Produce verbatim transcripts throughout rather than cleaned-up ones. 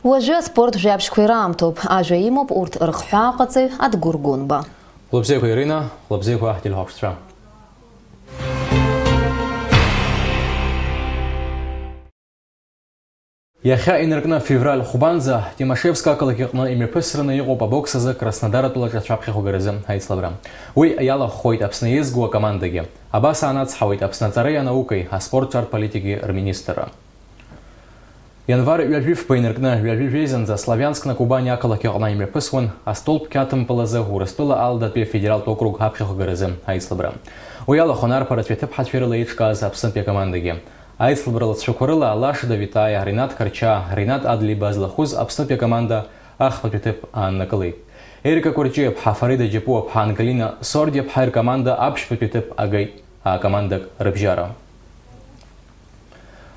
Уажәы аспорт жәабжьқәа ираамҭоуп. Ажәа имоуп урҭ рыхҳәааҟаҵаҩ Адгәыр Гәынба. Хәлыбзиақәа, Ирина, хәлыбзиақәа, ателехәаԥшцәа. Иахьа инаркны февраль хәбанӡа Тимашевск ақалақь аҟны имҩаԥысраны иҟоуп абокс азы Краснодар атәылаҿы ацәаԥхьа хәгаразы аицлабра. Уи иалахәхоит Аԥсны еизгоу акомандагьы. Абас аанацҳауеит Аԥсны аҵареи анаукеи, аспорт ҿартә политикеи рминистрра. Ианвар ҩажәи фба инаркны ҩажәи жәеизанӡа Славианск на Кубани ақалақь аҟны имҩаԥысуан астолб қьаҭмпыл азы Урыстәыла Аладатәи афедералтә округ аԥхьахәгаразы аицлабра. Уи алахәын арԥарацәеи аҭыԥҳацәеи рыла еиҿкааз Аԥснытәи акомандагьы. Аицлабра лҵшәақәа рыла Алаша Давитаиа, Ринат Карча, Ринат Адлиба злахәыз Аԥснытәи акоманда ахԥатәи аҭыԥ ааннакылеит. Ерика Кәарҷиаԥҳа, Фарида Џьапуаԥҳа, Ангелина Сордиаԥҳаи ркоманда аԥшьбатәи аҭыԥ агеит, акомандак рыбжьара.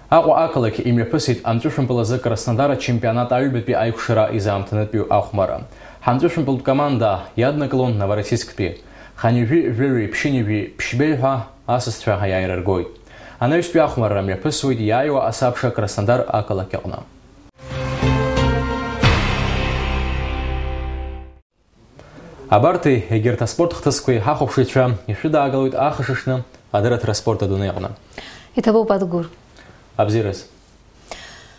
Аҟәа ақалақь имҩаԥысит амҵәышәымпыл азы Краснодар ачемпионат аҩбатәи аиқәшара изаамҭанытәиу ахәмарра. Ҳамҵәышәымпылтә команда иаднакылон Новороссийсктәи. Ханҩажәи жәаҩеи ԥшьынҩажәи ԥшьбеи ҳәа асасцәа аиааира ргоит. Анаҩстәи ахәмарра мҩаԥысуеит иааиуа асабша Краснодар ақалақь аҟны. Абарҭи егьырҭ аспорт хҭысқәеи ҳахәаԥшыҩцәа ишәыдаагалоит ахышышны адырраҭара аспорт адунеи аҟны. Иҭабуп, Адгәыр. Абзиараз.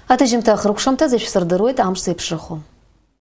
Аҭыжьымҭа ахыркәшамҭазы ишәсырдыруеит амш зеиԥшрахо.